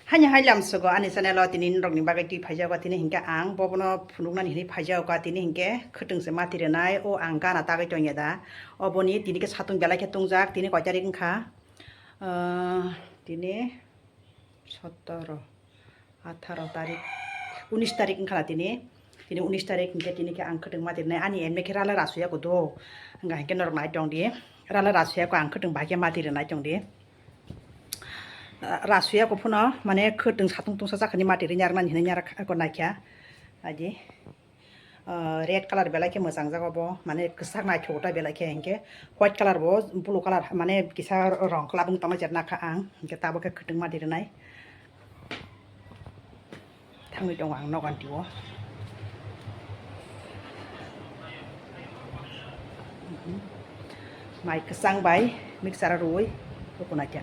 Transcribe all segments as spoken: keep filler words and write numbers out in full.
Haini hai lamsogo ani channel o tini norokni bagwi twi phaijago, tini hinkhe ang bobono phunuknani hinwi phaijago, tini hinkhe khwtwng se mati rwnai, o ang gana tagwi tongya da, oboni tini khe satung belai khe tungjak, tini koi tarik wngkha? Ah, tini sotoro, atharo tarik, unis tarik wngkha na tini. Tini unis tarik hinkhe tini khe ang khwtwng mati rwnai. Ani emne khe rala rasuya ko do. Hwnga hinkhe norok nai tong di. Rala rasuya ko ang khwtwng bai khe mati rwnai tong di. Ah, rasuya ko phuno mane khwtwng satung tungsa jakhani mati rwnya rwnani hinwi nya ko naikha. Aji. Ah, red colour belai khe mwchang jago bo. Mane kwchak naithok ta belai khe hinkhe white colour bo blue colour mane kisa rong kwlabwng tongma jer nakha ang. Hinkhe tabuk khe khwtwng mati rwnai. Thangwi tongo ang noganti o. Mai kwchang bai mixer o rwui rwkuna khe.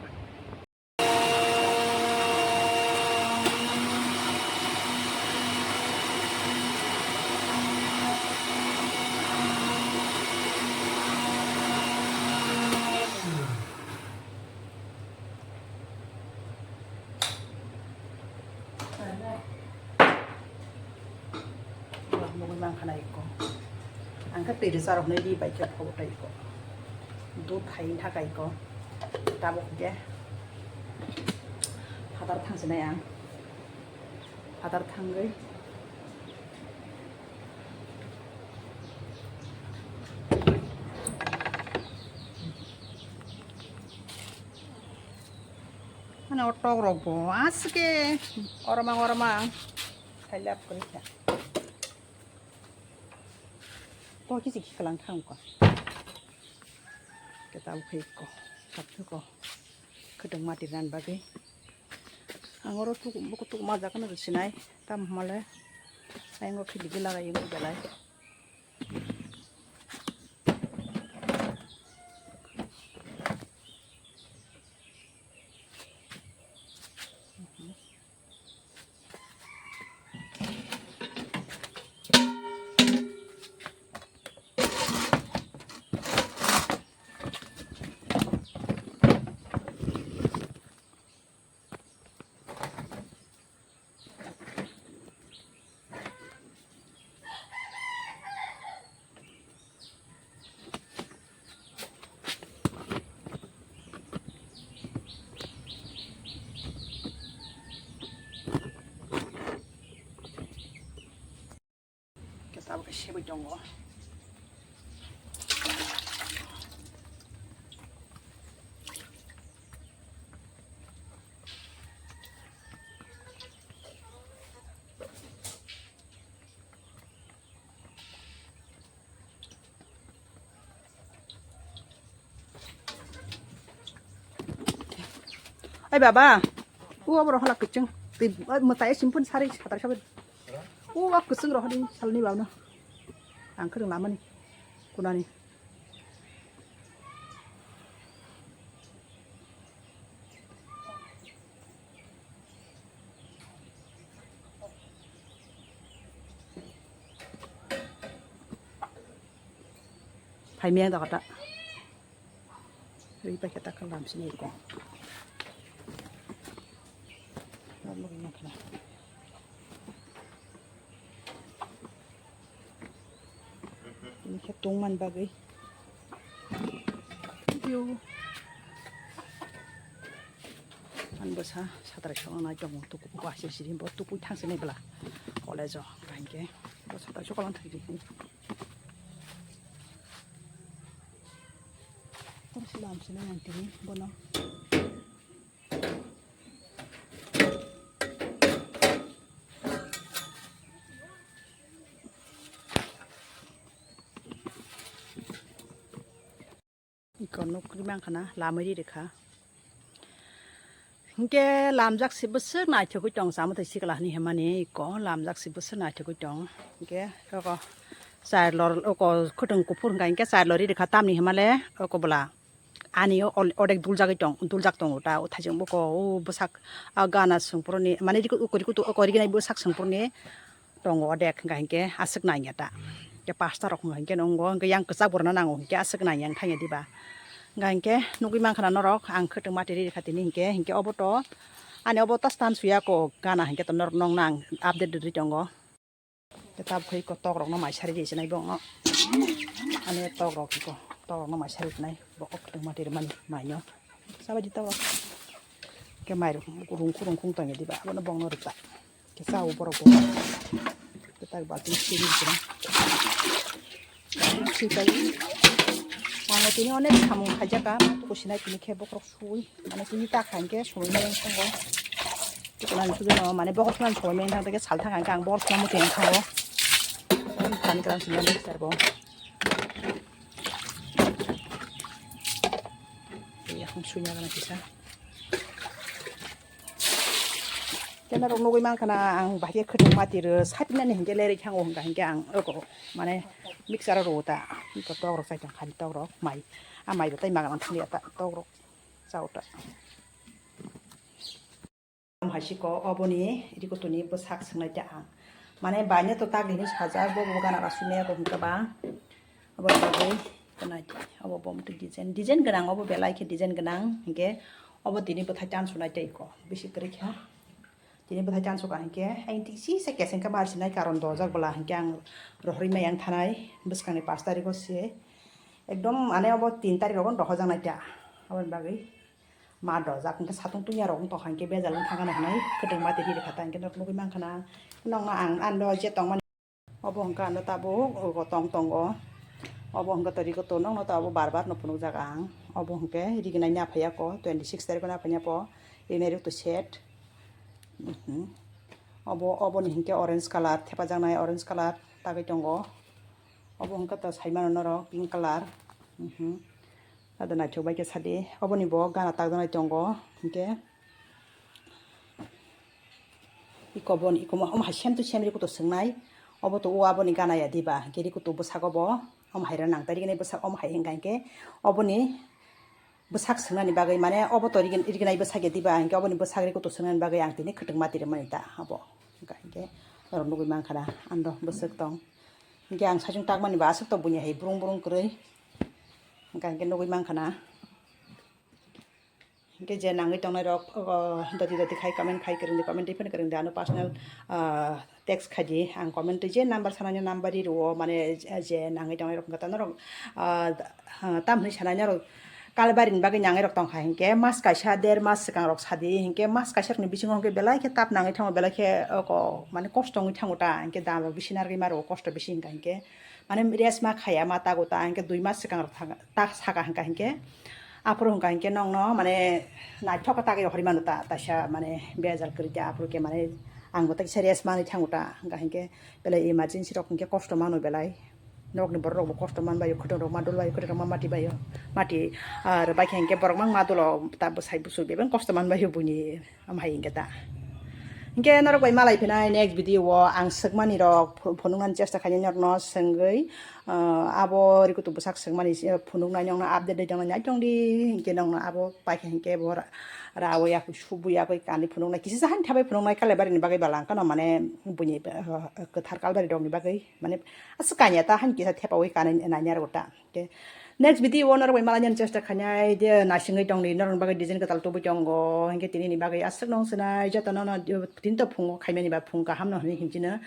Nugui mankha na iko. Ang khe twi rwcharoknwi ri bai khe phobo tei iko. Dud hai wngkha kha iko. Tabuk khe phatar thangsinai ang. Phatar thangwi. Mane o tok rok bo aske oromang oromang khailap kwrwi kha. To kisi kiklang thang ko. Keta ukhai ko. Sapthu ko. Khwtwng mati ran bagwi. Ang oro tuk buku tuk ma jakano sinai. Tam hmale. Ayang o khili gila ga yung belai. Khe tabuk khe sebui tongo. Ai baba, o aboro hola kwchwng. Twi, ai, mwtai simpun sari satar sabar. O wa kwchwng rohor ni salni bawno. Ang khwrwng lamani. Kunani. Phai miyang da kata. Ri paikhe ta kalam sini ko. Lalu ini kena. Ini khe tongmani bagwi. Yo. Ang bwsa satrai songna nai tongo, tukubuko asir siri bo tukui thangsinai bwla college-o. Hinkhe bo satrai sokolong thangdi. Tong silam sinai ang tini bono. Iko nukri mankha na, lamwi ri rikha. Hinkhe lamjak si bwswk naithogwi tong, chama twi sikla hinwi himani, iko lamjak si bwswk naithogwi tong. Hinkhe oko chai lor, oko khwtwng kuphur hinkha, hinkhe chai lorwi rikha, tamni himale oko bwla. Ani o ol-, odek duljagwi tong, duljak tongo ta, o thaising buko, o bwsak, a gana songphuruni, mane riko, o riko, o riginai bwsak songphuruni tongo odek, hingka hinkhe aswk nangya ta. Hinkhe pasta rok hingka hinkhe nungo, hinkhe yang kwchak borokno nango, hinkhe aswk nangya wng thangya diba. Hingka hinkhe nugwi mankha na norok, ang khwtwng mati ri rikha tini hinkhe, hinkhe obo to Ani obo ta stand suya ko gana hinkhe to norok nong nang update rwdi tongo. Te tab khai ko tok rok no mai sari di sinai bong no. Ani tok rok ko tok rok no mai sari nai bo ok tong mati mani mai no. Sabai di tok rok. Ke mai rung kurung kurung kung tong di ba. Abo no bong no rita. Kisa o borok bo. Ketak balti siri sira. Sitai. Ang tini onek samung khaijaka, kusinai tini khe bokrok sui. Mane tini ta khain khe sumui mai thango. Tukuna sudu no mane bokrok sunan sumui mai thang teke sal thang ang bor sumui teng thango. Tani kalam sumui mai serbo. Ya, hum sunya kana kisa. Kena rok nugui mankha na ang bahai khe khwtwng mati rw sapinani hinkhe lerwi thango hwnka hinkhe ang oko mane mixer o rwo ta tok rok chai tong khani tok rok mai a mai bo tai maga nang thangya ta tok rok chao ta. Hai siko oboni rikutuni bwsak swngnai ta ang mane baino to tagli hinwi sajak bo bo gana rasumya ko hwnka ba. Abo bagwi twnai obo bo muitu design, design gwnang obo belai khe design gwnang hinkhe obo tini bwthai tan sunai tei ko bisi kwrwi kha. Tini bwthai tan suka hinkhe ang tisi se keseng khe mar sinai karon dojak bwla hinkhe ang rohorwi mai ang thanai bwskangni pash tarikh o se ekdom mane obo tin tarikh rogo dohojak nai ta aboni bagwi ma dojak hinkhe satung tungya rok wng tongkha hinkhe bejal wng thangkha hinai kwtwng mati riri kha ta hinkhe nok nugui mankha na nokno ang ando je tongmani. Obo hwnka ano tabuk ogo tong tongo. Obo hwnka to rikutun nokno tabuk bar bar no phunukjak ang. Obo hwnkhe rignai naphaiya ko twenty six tarikh o naphaiya po rignai rikto set. Mhm. Obo oboni hwnkhe orange colour thepajaknai orange colour tagwi tongo. Obo hwnkhe to saimano norok pink colour. Mhm. Ado naithok bai khe sadi oboni bo gana tagjaknai tongo hwnkhe. Iko bon iko mo omo hai same to same rikuto swngnai. Obo to o aboni gana ya diba? Hingke rikuto bwsako bo omo hai rok nang tari gini bwsak omo hai hingka hingke oboni bwsak swngnani bagwi mane obo to rigin-, riginai bwsak ya diba? Hingke oboni bwsak rikuto swngnani bagwi ang tini khwtwng mati rwmani ta obo. Hingka hingke norok nugui mankha na ando bwswk tong. Hingke ang saichung takmani ba aswk to buini hai brung brung kwrwi. Hingka hingke nugui mankha na. Hingke je nangwi tongnai rok, o, doti doti khai comment khai kwrwngdi, comment twi phano kwrwngdi, ano personal, ah, text khaidi, ang comment twi je number sanani number ri rwo, mane je, je nangwi tongnai rok hwnkhe norok, ah, ah, tam hwnwi sanai norok Kalbari ni bagwi nangwi rok tongkha hinkhe mas kaisa der mas swkang rok sadi hinkhe mas kaisa rokni bisingo hinkhe belai khe tap nangwi thango, belai khe oko mane kosto wngwi thango ta, hinkhe dam rok bisi narwgwi ma rwo kosto bisi hinkha hinkhe mane rest ma khaya ma tago ta hinkhe dui mas swkang rok thang-, ta saka hinkha hinkhe. Aphuru hwnka hinkhe nokno, mane, naithok khe tagwi rohorwi mano ta, taisa, mane, bejal kwrwi ta, aphuru khe, mane, ang bo taksa rest manwi thango ta, hwnka hinkhe belai emergency rok hinkhe kosto mano belai. Nokni borok rok bo kosto man baio, khwtwng rok ma dol baio, khwtwng rok ma mati baio, mati, ah, rwbai khe hinkhe borok mang ma dolo ta bwsai bwswi bebak kosto man baio buini. Am hai hingke ta. Hingke norok bai malai phinai next video o ang swkmani rok phu-, phunuknani chesta khainai norokno swngwi, ah, abo rikutu bwsak swkmani se phunuknai nokno update dai tongnai nai tongdi hingke nokno abo paikha hingke bo ra-, rawi yakui subu yakui kanwi phunuknai kisa han thabai phunuknai Kalaibarini bagwi bala ang kano mane buini, ah, kwthar Kalbari rokni bagwi mane aswk kanya ta han kisa thepawi kanwi nai nai rw ta. Hingke next video o norok bai malainani chesta khainai de naisingwi tongdi norokni bagwi design kwtal tubui tongo. Hingke tini ni bagwi aswk nung sinai joto no no tini to phungo khaimani ba phung kaham no hinwi hinchino.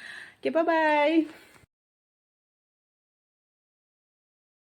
Ke bye bye.